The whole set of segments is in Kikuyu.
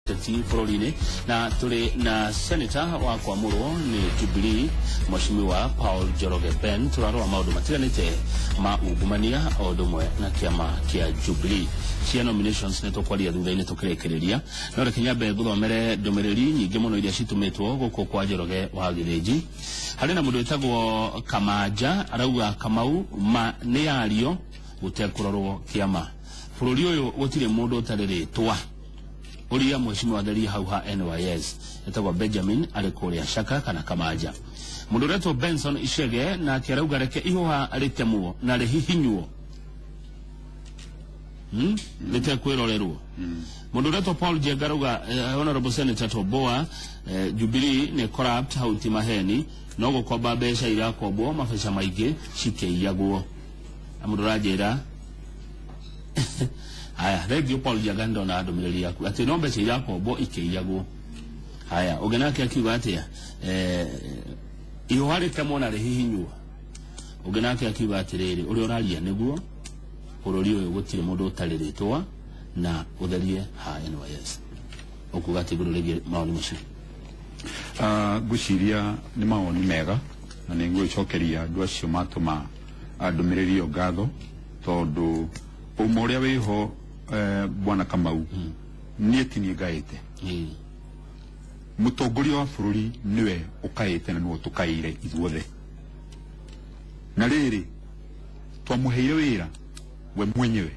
Ũteti bũrũri-inĩ na tũrĩ na senator wa kwamũrwo nĩ Jubilee, Mheshimiwa Paul Njoroge Ben. Tũrarora maũndũ matiganĩte ma ungumania o ũndũ ũmwe na kĩama kĩa Jubilee cia nominations. Nĩ tũkwaria thutha-inĩ tũkĩrĩkĩrĩria, no reke nyambe ngũthomere ndũmĩrĩri nyingĩ mũno iria citũmĩtwo gũkũ kwa Njoroge wa Gĩthĩnji. Harĩ na mũndũ wĩtagwo Kamanja arauga, "Kamau, ma nĩ yario gũtekũrorwo kĩama. Bũrũri ũyũ gũtirĩ mũndũ ũtarĩ rĩtwa. Ũria mheshimiwa theria hau ha NYS." Etagwo Benjamin, arĩ kũrĩa Shaka kana Kamanja. Mũndũ ũretwo Benson Ishege nake arauga, "Reke ihũha rĩtemwo na rĩhihinywo, Rĩtekwĩrorerwo." Mũndũ ũretwo Paul Njenga arauga, "Honorable Senator Toboa, Jubilee nĩ corrupt, hau ti maheni, no gũkomba mbeca irakombwo, mabeca maingĩ cikĩiyagwo." Na mũndũ ũranjĩra haya, thank you Paul Njenga, ndona ndũmĩrĩri yaku atĩ no mbeca irakombwo ikĩiyagwo. Haya, ũngĩ nake akiuga atĩa? Ihũha rĩtemwo na rĩhihinywo. Ũngĩ nake akiuga atĩrĩrĩ, "Ũrĩa ũraria nĩguo, bũrũri ũyũ gũtirĩ mũndũ ũtarĩ rĩtwa, na ũtherie ha NYS." Ũkuga atĩ igũrũ rĩgiĩ mawoni macio? Ngwĩciria nĩ mawoni mega na nĩ ngũgĩcokeria andũ acio matũma ndũmĩrĩri ĩyo ngatho, tondũ ũma ũrĩa wĩho, bwana Kamau, niĩ ti niĩ ngaĩte. Mũtongoria wa bũrũri nĩwe ũkaĩte na nĩwe tũkaĩire ithuothe. Na rĩrĩ, twamũheire wĩra we mwenyewe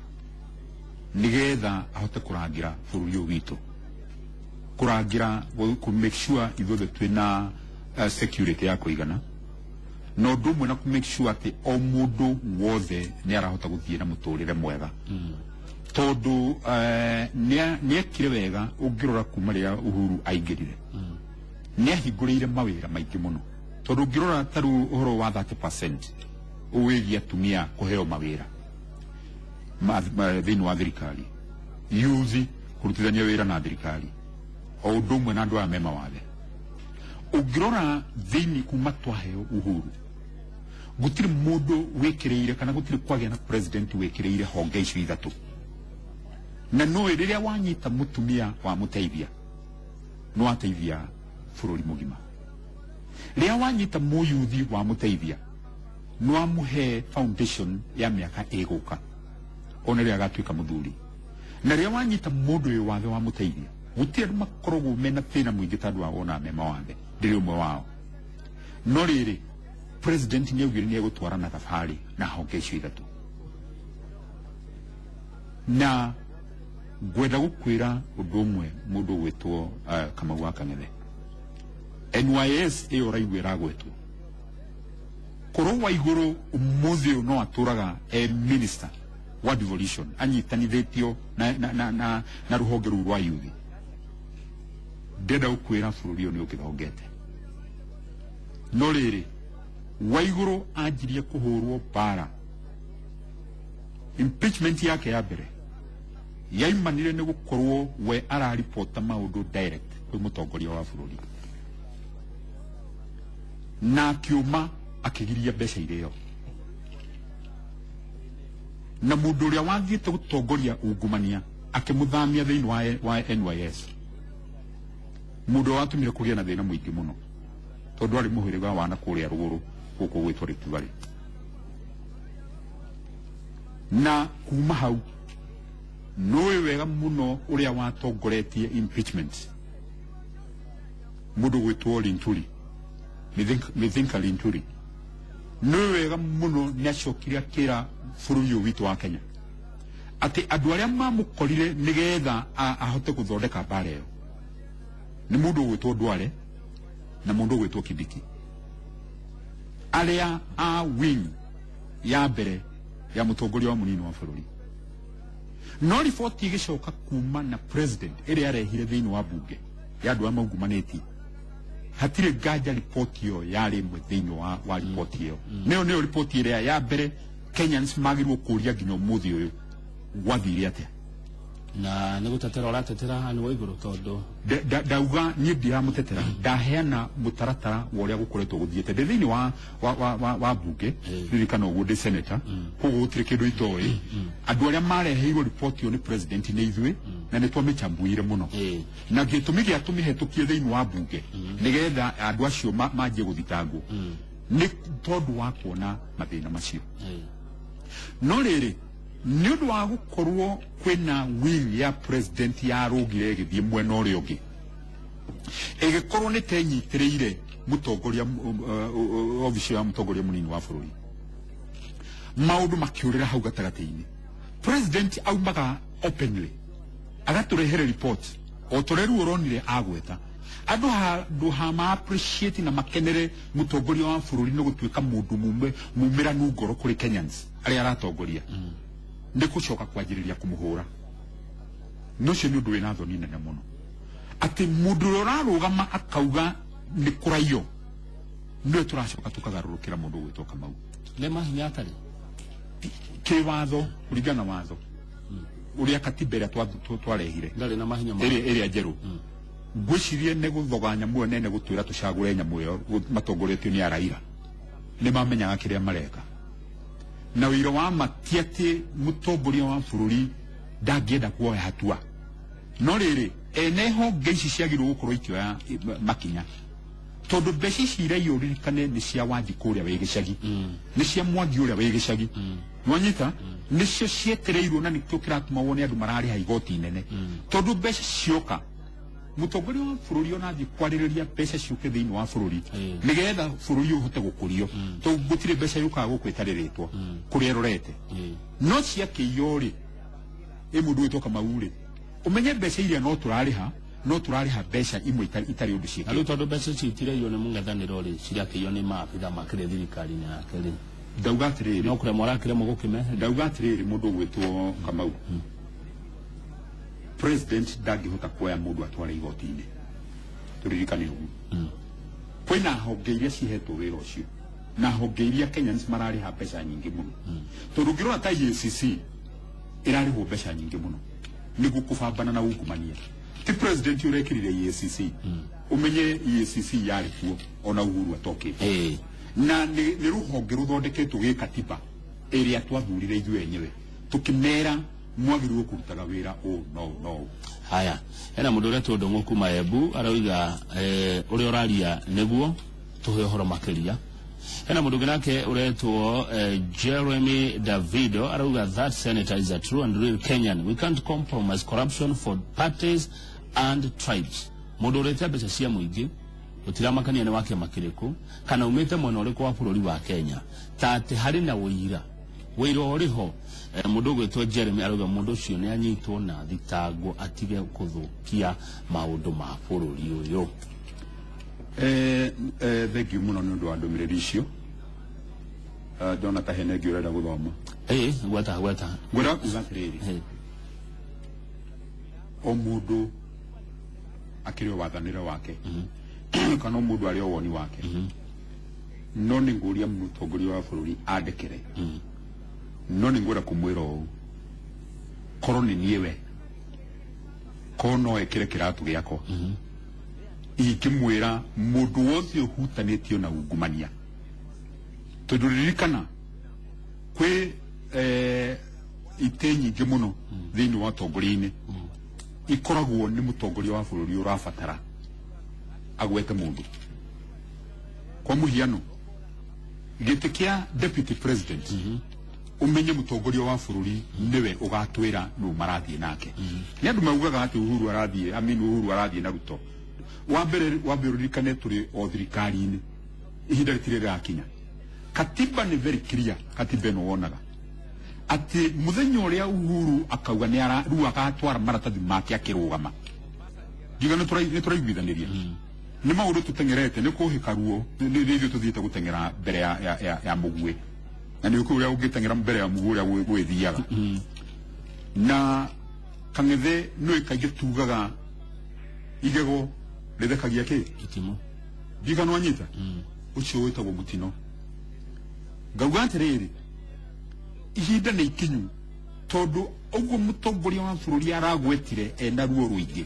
nĩgetha ahote kũrangĩra bũrũri ũyũ witũ, kũrangĩra kũ make sure ithuothe twĩna security ya kũigana, na ũndũ ũmwe na kũ make sure atĩ o mũndũ wothe nĩ arahota gũthiĩ na mũtũrĩre mwega, tondũ nĩ ekire wega. Ũngĩrora kuma rĩrĩa Uhuru aingĩrire, nĩ ahingũrĩire mawĩra maingĩ mũno, tondũ ũngĩrora ta rĩu ũhoro wa 30% wĩgiĩ atumia kũheo mawĩra thĩinĩ wa thirikari, youth kũrutithania wĩra na thirikari, o ũndũ ũmwe na andũ aya me mawathe. Ũngĩrora thĩinĩ kuma twaheo uhuru, gũtirĩ mũndũ wĩkĩrĩire kana gũtirĩ kwagĩa na president wĩkĩrĩire honge icio ithatũ. Na noĩ rĩrĩa wanyita mũtumia wamũteithia, nĩ wateithia bũrũri mũgima. Rĩrĩa wanyita mũyuthi wamũteithia, nĩ wamũhe foundation ya mĩaka ĩgũka ona rĩrĩa agatuĩka mũthuri. Na rĩrĩa wanyita mũndũ ũyũ wathe wamũteithia, gũtirĩ andũ makoragwo mena thĩna mũingĩ ta andũ a wona me mawathe. Ndĩrĩ ũmwe wao, no rĩrĩ, president nĩ augire nĩ egũtwarana thabarĩ na honge icio ithatũ. Na ngwenda gũkwĩra ũndũ ũmwe, mũndũ ũgwĩtwo Kamau wa Kang'ethe, NYS ĩyo ũraigua ĩragwetwo, korwo wa igũrũ ũmũthĩ ũyũ no atũraga e minister wa devolution anyitanithĩtio na rũhonge rũu rwa youth, ndĩrenda gũkwĩra bũrũri ũyũ nĩ ũkĩthongete. No rĩrĩ, wa igũrũ anjirie kũhũrwo mbara, impeachment yake ya mbere yaimanire nĩ gũkorwo we araripota maũndũ direct kwĩ mũtongoria wa bũrũri, na akiuma akĩgiria mbeca irĩo, na mũndũ ũrĩa wathiĩte gũtongoria ungumania akĩmũthamia thĩinĩ wa NYS, mũndũ ũrĩa watũmire kũgĩe na thĩna mũingĩ mũno, tondũ arĩ mũhĩrĩga wa na kũrĩa rũgũrũ gũkũ gwĩtwo Rift Valley. Na kuma hau, nũĩ wega mũno ũrĩa watongoretie impeachment, mũndũ gwĩtwo Linturi, Mithika Linturi, nũĩ wega mũno nĩ acokire akĩra bũrũri ũyũ witũ wa Kenya atĩ andũ arĩa mamũkorire nĩgetha ahote gũthondeka mbara ĩyo nĩ mũndũ ũgwĩtwo Ndwale na mũndũ ũgwĩtwo Kindiki, arĩa a wing ya mbere ya mũtongoria wa mũnini wa bũrũri. No riboti ĩgĩcoka kuma na president ĩrĩa arehire thĩinĩ wa bunge ya andũ arĩa maungumanĩtie, hatirĩ nganja riboti ĩyo yarĩ ĩmwe thĩinĩ wa riboti ĩyo. Nĩyo riboti ĩrĩa ya mbere Kenyans magĩrĩirwo kũria nginya ũmũthĩ ũyũ, gwathire atĩa? Na nĩ gũtetera ũratetera Anne Waigũrũ tondũ Ndauga niĩ ndiramutetera, ndaheana mũtaratara wa ũrĩa gũkoretwo gũthiĩte. Ndĩ thĩinĩ wa bunge, ririkana ũguo, ndĩ senator, koguo gũtirĩ kĩndũ itoĩ. Andũ arĩa mareheirwo riboti ĩyo nĩ president nĩ ithuĩ, na nĩ twamĩcambuire mũno, na gĩtũmi gĩa tũmĩhetũkie thĩinĩ wa bunge nĩgetha andũ acio manjie gũthitangwo nĩ tondũ wa kuona mathĩna macio. No rĩrĩ, nĩ ũndũ wa gũkorwo kwĩna wing ya president yarũgire ĩgĩthiĩ mwena ũrĩa ũngĩ, ĩgĩkorwo nĩ tenyitĩrĩire mũtongoria, obici ya mũtongoria mũnini wa bũrũri, maũndũ makĩũrĩra hau gatagatĩ-inĩ. President aumaga openly agatũrehere report o tũrĩa rĩu ũronire agweta andũ handũ ha ma appreciate na makenere mũtongoria wa bũrũri nĩ gũtuĩka mũndũ mume mumĩranu ngoro kũrĩ Kenyans arĩa aratongoria, nĩ gũcoka kwanjĩrĩria kũmũhũra. No ũcio nĩ ũndũ wĩna thoni nene mũno, atĩ mũndũ ũrĩa ũrarũgama akauga nĩ kũraiyo nĩwe tũracoka tũkagarũrũkĩra mũndũ ũgwĩtwo Kamau. Nĩ mahinya atarĩ Kĩwatho, kũringana na watho ũrĩa katiba ĩrĩa twarehire ndarĩ na mahinya ma ĩrĩa njerũ, ngwĩciria nĩ gũthoga nyamũ ĩyo nene gũtwĩra tũcagũre nyamũ ĩyo matongoretio nĩ Araira. Nĩ mamenyaga kĩrĩa mareka, na ũira wa ma ti atĩ mũtongoria wa bũrũri ndangĩenda kuoya hatua, no rĩrĩ, ene honge ici ciagĩrĩirwo gũkorwo ikĩoya makinya, tondũ mbeca ici iraiywo, ririkane, nĩ cia Wanjikũ ũrĩa wĩ gĩcagi, nĩ cia Mwangi ũrĩa wĩ gĩcagi, nwanyita, nĩcio cietereirwo, na nĩkĩo kĩratũma wone andũ mararĩha igoti inene, tondũ mbeca cioka, mũtongoria wa bũrũri ona athiĩ kwarĩrĩria mbeca ciũke thĩinĩ wa bũrũri nĩgetha bũrũri ũhote gũkũrio, tondũ gũtirĩ mbeca yũkaga gũkũ ĩtarĩ rĩtwa kũrĩa ĩrorete. No ciakĩiywo rĩ, ĩ mũndũ wĩtwo Kamau rĩ, ũmenye mbeca iria no tũrarĩha, no tũrarĩha mbeca imwe itarĩ ũndũ Na rĩu ciĩkĩte. Tondũ mbeca ici itiraiyo nĩ mũng'ethanĩro rĩ, cirakĩiywo nĩ maabitha makĩrĩ thirikari-inĩ yake rĩ, Ndauga atĩrĩrĩ, no kũremwo arakĩremwo gũkĩmeheria. Ndauga atĩrĩrĩ, mũndũ ũgwĩtwo Kamau, president ndangĩhota kuoya mũndũ atware igoti-inĩ, tũririkane ũguo. Kwĩna honge iria cihetwo wĩra ũcio, na honge iria Kenyans mararĩha mbeca nyingĩ mũno, tondũ ũngĩrora ta EACC ĩrarĩhwo mbeca nyingĩ mũno nĩguo kũbambana na ungumania. Ti president ũrekĩrire EACC. Ũmenye EACC yarĩ kuo ona Uhuru atokĩte, na nĩ rũhonge rũthondeketwo gĩkatiba ĩrĩa twathurire ithuĩ enyewe, tũkĩmera mwagĩrĩirwo kũrutaga wĩra ũũ no ũũ no ũũ. Haya, hena mũndũ ũretwo Ndũng'ũ kuma Embu arauga ũrĩa ũraria nĩguo tũhe ũhoro makĩria. Hena mũndũ ũngĩ nake ũretwo Jeremy Davido arauga, "That senator is a true and real Kenyan. We can't compromise corruption for parties and tribes." Mũndũ ũrĩte mbeca cia mũingĩ gũtiramakania nĩ wa kĩama kĩrĩkũ kana umĩte mwena ũrĩkũ wa bũrũri wa Kenya, ta atĩ harĩ na ũira, wĩira ũrĩ ho. Mũndũ ũgwĩtwo Jeremy arauga mũndũ ũcio nĩ anyitwo na thitangwo atige kũthũkia maũndũ ma bũrũri ũyũ. Thank you mũno nĩ ũndũ wa ndũmĩrĩri icio. Ndona ta hena ĩngĩ ũrenda gũthoma. Ĩ, gweta gweta. Ngwenda kuga atĩrĩrĩ, o mũndũ akĩrĩ o wathanĩre wake, kana o mũndũ arĩ o woni wake, no nĩ ngũria mũtongoria wa bũrũri andekere, no nĩ ngwenda kũmwĩra ũũ, korwo nĩ niĩ we, korwo no ekĩre kĩratũ gĩakwa, ingĩmwĩra mũndũ wothe ũhutanĩtio na ungumania, tondũ ririkana kwĩ itĩ nyingĩ mũno thĩinĩ wa ũtongoria-inĩ ikoragwo nĩ mũtongoria wa bũrũri ũrabatara agwete mũndũ. Kwa mũhiano, gĩtĩ kĩa deputy president, ũmenye mũtongoria wa bũrũri nĩwe ũgatwĩra nũ marathiĩ nake. Nĩ andũ maugaga atĩ Uhuru arathiĩ, I mean, Uhuru arathiĩ na Ruto. Wa mbere, wambe ũririkane tũrĩ o thirikari-inĩ, ihinda rĩtirĩ rĩrakinya. Katiba nĩ very clear. Katiba ĩno wonaga atĩ mũthenya ũrĩa Uhuru akauga nĩ ara rĩu agatwara maratathi make akĩrũgama, ngiuga nĩ tũraiguithanĩria nĩ maũndũ tũteng'erete nĩ kũhĩka ruo, nĩ ithuĩ tũthiĩte gũteng'era mbere ya mũguĩ, na nĩ ũkũĩ ũrĩa ũngĩteng'era mbere ya mũguĩ ũrĩa gwĩthiaga. Na Kang'ethe, nĩ kaingĩ tugaga igego rĩthekagia kĩ? Itimũ. Ndiga nwanyita ũcio wĩtagwo mũtino. Ngauga atĩrĩrĩ, ihinda nĩ ikinyu. Tondu uguo mutongoria wa bururi aragwetire ena ruo ruingi,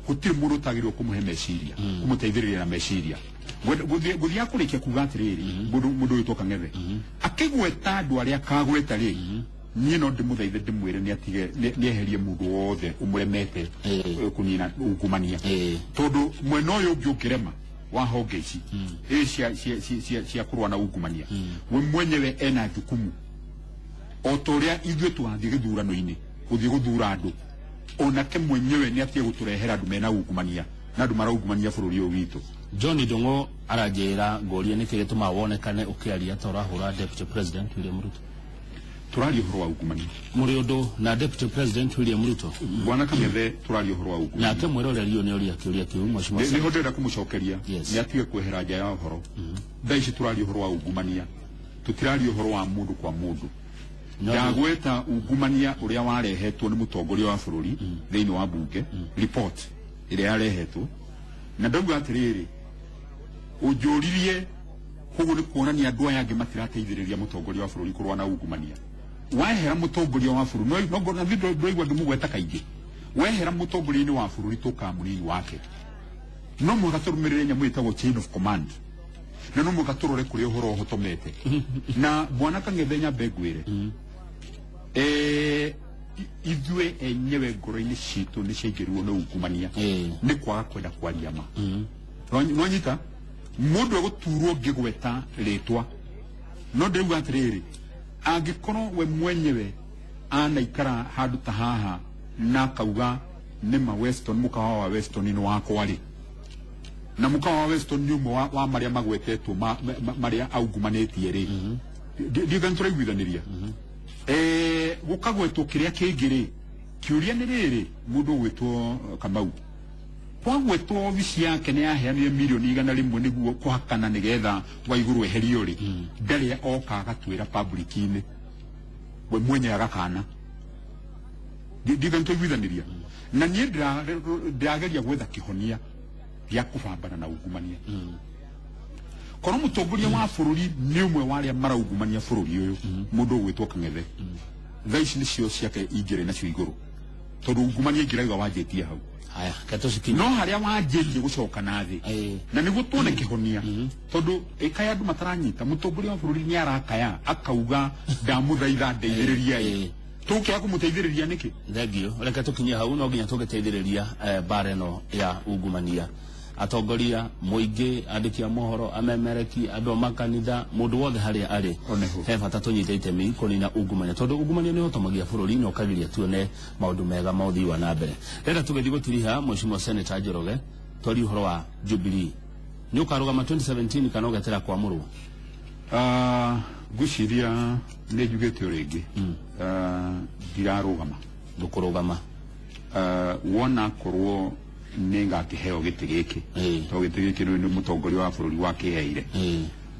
gutiri mundu utagiriwo kumuhe meciria, kumuteithiriria na meciria. Guthia kurikia kuga atiriri, mundu witwo Kang'ethe akigweta andu aria akagweta ri, nie no ndimuthaithe ndimwire ni atige nieherie mundu wothe umuremete kunina ungumania, tondu mwena uyu ungi ukirema wa honge ici cia kurwa na ungumania, we mwenyewe ena jukumu o ta uria ithuĩ tũgathiĩ gĩthurano-inĩ gũthiĩ gũthura andũ, onake mwenyewe nĩ atige gũtũrehera andũ mena ungumania na andũ maraungumania bũrũri ũyũ witũ. John Ndung'u aranjĩra ngũrie nĩkĩ gĩtũmaga wonekane ũkĩaria ta ũrahũra Deputy President William Ruto. Tũraria ũhoro wa ungumania. Mũrĩ ũndũ na Deputy President William Ruto. Bwana Kang'ethe, tũraria ũhoro wa ungumania. Nake mwĩroreri ũyũ nĩ oria kĩũria kĩu, mheshimiwa. Nĩho ndĩrenda kũmũcokeria nĩ atige kwehera nja ya ũhoro. Thaa ici tũraria ũhoro wa ungumania, tũtiraria ũhoro wa mũndũ kwa mũndũ. Ndagweta ungumania uria warehetwo ni mutongoria wa bururi thiini wa bunge, report iria yarehetwo, na ndauga atiriri, unjuririe koguo ni kuonania andu aya angi matirateithiriria mutongoria wa bururi kurwa na ungumania. Wehera mutongoria wa bururi, no na thiĩ ndũraigua ngĩmũgweta kaingĩ, wehera mutongoria-inĩ wa bururi tũkaga mũnini wake, no mũhaka tũrũmĩrĩre nyamũ ĩtagwo chain of command, na no mũhaka tũrore kũrĩa ũhoro ũhotomete. Na Bwana Kang'ethe, nyambe ngwĩre, ithuĩ enyewe ngoro-inĩ citũ nĩ ciaingĩrirwo nĩ ungumania, nĩ kwaga kwenda kwaria ma. Nwanyita mũndũ egũturwo ngĩgweta rĩtwa, no ndĩrauga atĩrĩrĩ, angĩkorwo we mwenyewe anaikara handũ ta haha na akauga nĩma Weston, mũkawa wa Weston nĩ wakwa rĩ, na mũkawa wa Weston nĩ ũmwe wa marĩa magwetetwo marĩa aungumanĩtie rĩ, ndiũĩ kana tũraiguithanĩria. Gũkagwetwo kĩrĩa kĩngĩ rĩ, kĩũria nĩ rĩrĩ, mũndũ ũgwĩtwo Kamau kwagwetwo obici yake nĩ yaheanire mirioni 100 nĩguo kũhakana nĩgetha Waigũrũ eherio rĩ, ndarĩ oka agatwĩra public-inĩ, we mwenyewe agakana. Ndiũĩ kana tũraiguithanĩria. Na niĩ ndĩrageria gwetha kĩhonia gĩa kũbambana na ungumania. Korwo mũtongoria wa bũrũri nĩ ũmwe wa arĩa maraungumania bũrũri ũyũ, mũndũ ũgwĩtwo Kang'ethe, thaa ici nĩcio ciake ingĩrĩ nacio igũrũ, tondũ ungumania ingĩrauga wanjĩtie hau. Haya, katũcikinye. No harĩa wanjĩtie gũcoka na thĩ, na nĩguo tuone kĩhonia, tondũ ĩkaya andũ mataranyita, mũtongoria wa bũrũri nĩ arakaya akauga ndamũthaitha ndeithĩrĩriai. Tũkĩaga kũmũteithĩrĩria nĩkĩ? Thengio. Reke tũkinye hau, no nginya tũngĩteithĩrĩria mbara ĩno ya ungumania. Atongoria, mũingĩ, andĩki a mohoro, amemereki, andũ a makanitha, mũndũ wothe harĩa arĩ, he bata tũnyite itemi kũnina ungumania, tondũ ungumania nĩ ũhotomagia bũrũri na ũkagiria tuone maũndũ mega ma ũthii wa na mbere. Rĩrĩa tũgĩthiĩ gũtiriha, Mheshimiwa Senator Njoroge, twarie ũhoro wa Jubilee. Nĩ ũkarũgama 2017 kana ũgetera kwamũrwo? Ngwĩciria nĩ njugĩte o rĩngĩ, ndirarũgama. Ndũkũrũgama. Wona korwo nĩ ngakĩheo gĩtĩ gĩkĩ, tondũ gĩtĩ gĩkĩ nĩ mũtongoria wa bũrũri wakĩheire,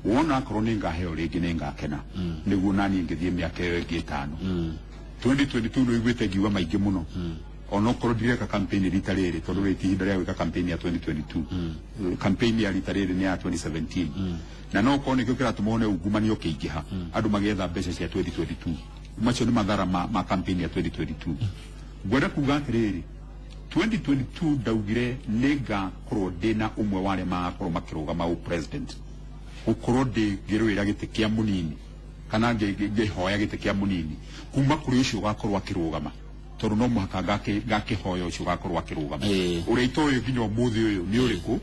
wona korwo nĩ ngaheo rĩngĩ nĩ ngakena, nĩguo naniĩ ngĩthiĩ mĩaka ĩyo ĩngĩ 5. 2022 nĩ ũiguĩte ngiuga maingĩ mũno, onokorwo ndireka campaign rita rĩrĩ, tondũ rĩti ihinda rĩa gwĩka campaign ya 2022, campaign ya rita rĩrĩ nĩ ya 2017, na no korwo nĩkĩo kĩratũma wone ungumania ũkĩingĩha, andũ magĩetha mbeca cia 2022. Macio nĩ mathara ma campaign ya 2022. Ngwenda kuga atĩrĩrĩ, 2022 ndaugire nĩ ngakorwo ndĩna ũmwe wa arĩa magakorwo makĩrũgama ũ president, gũkorwo ngĩrũĩra gĩtĩ kĩa mũnini kana ngĩhoya gĩtĩ kĩa mũnini kuma kũrĩ ũcio ũgakorwo akĩrũgama, tondũ no mũhaka ngakĩhoya ũcio ũgakorwo akĩrũgama. Ũrĩa itoĩ nginya ũmũthĩ ũyũ nĩ ũrĩkũ,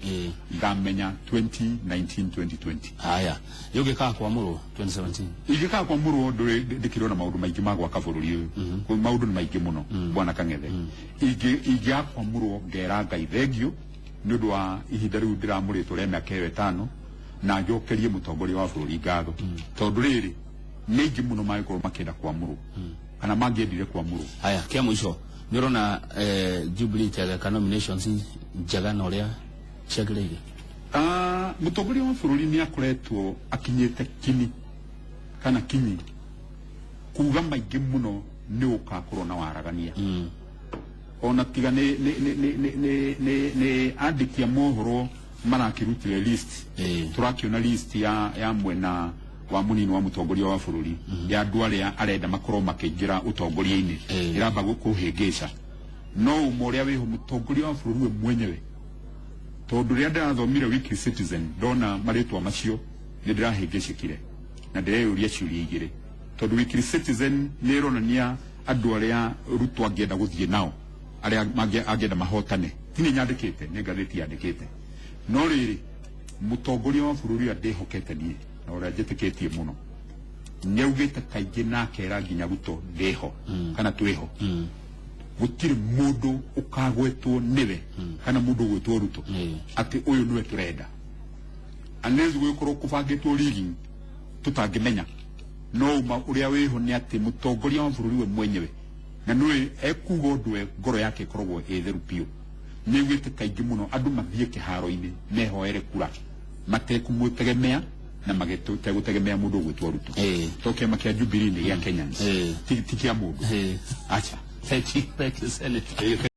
ngamenya 2019 2020. Haya, ũngĩkaga kwamũrwo 2017? Ingĩkaga kwamũrwo ndĩkĩrĩ na maũndũ maingĩ ma gwaka bũrũri ũyũ. Maũndũ nĩ maingĩ mũno, Bwana Kang'ethe. Ingĩaga kwamũrwo ngera Ngai thengio nĩ ũndũ wa ihinda rĩu ndĩramũrĩtwo rĩa mĩaka ĩyo 5, na njokerie mũtongoria wa bũrũri ngatho, tondũ rĩrĩ nĩ aingĩ mũno mangĩkorwo makĩenda kwamũrwo kana mangĩendire kwamũrwo. Haya, kĩa mũico nĩ ũrona Jubilee ĩtegeka nominations njega na ũrĩa ciagĩrĩire? Mũtongoria wa bũrũri nĩ akoretwo akinyĩte kini kana kinyi kuga maingĩ mũno nĩ ũgakorwo na waragania. Ona tiga nĩ andĩki a mohoro marakĩrutire list, tũrakĩona list ya mwena Wa munini wa mutongoria wa bururi ya andu aria arenda makorwo makiingira utongoria-ini iramba kuhingica no uma uria wiho mutongoria wa bururi we mwenyewe, tondu riria ndirathomire Weekly Citizen ndona maritwa macio ni ndirahingicikire na ndireyuria ciuria igiri, tondu Weekly Citizen ni ironania andu aria Ruto angienda guthie nao, aria angienda mahotane. Ti ni nyandikite, ni ngathiti yandikite, no riri mutongoria wa bururi uria ndihokete nie na uria njitikitie muno nĩaugĩte kaingĩ na akera nginya Ruto ndĩho kana twĩho, gũtirĩ mũndũ ũkagwetwo nĩwe kana mũndũ ũgwĩtwo Ruto atĩ ũyũ nĩwe tũrenda, unless gũgĩkorwo kũbangĩtwo rigging tũtangĩmenya. No uma ũrĩa wĩho nĩ atĩ mũtongoria wa bũrũri we mwenyewe, na nĩwe ekuga ũndũ, we ngoro yake ĩkoragwo ĩ theru biũ, nĩaugĩte kaingĩ mũno andũ mathiĩ kĩharo-inĩ mehoere kura matekũmũtegemea na mategũtegemea mũndũ ũgwĩtwo Ruto, to kĩama kĩa Jubilee nĩ gĩa Kenyans, ti kĩa mũndũ. Acha. Thank you, thank you, Senator.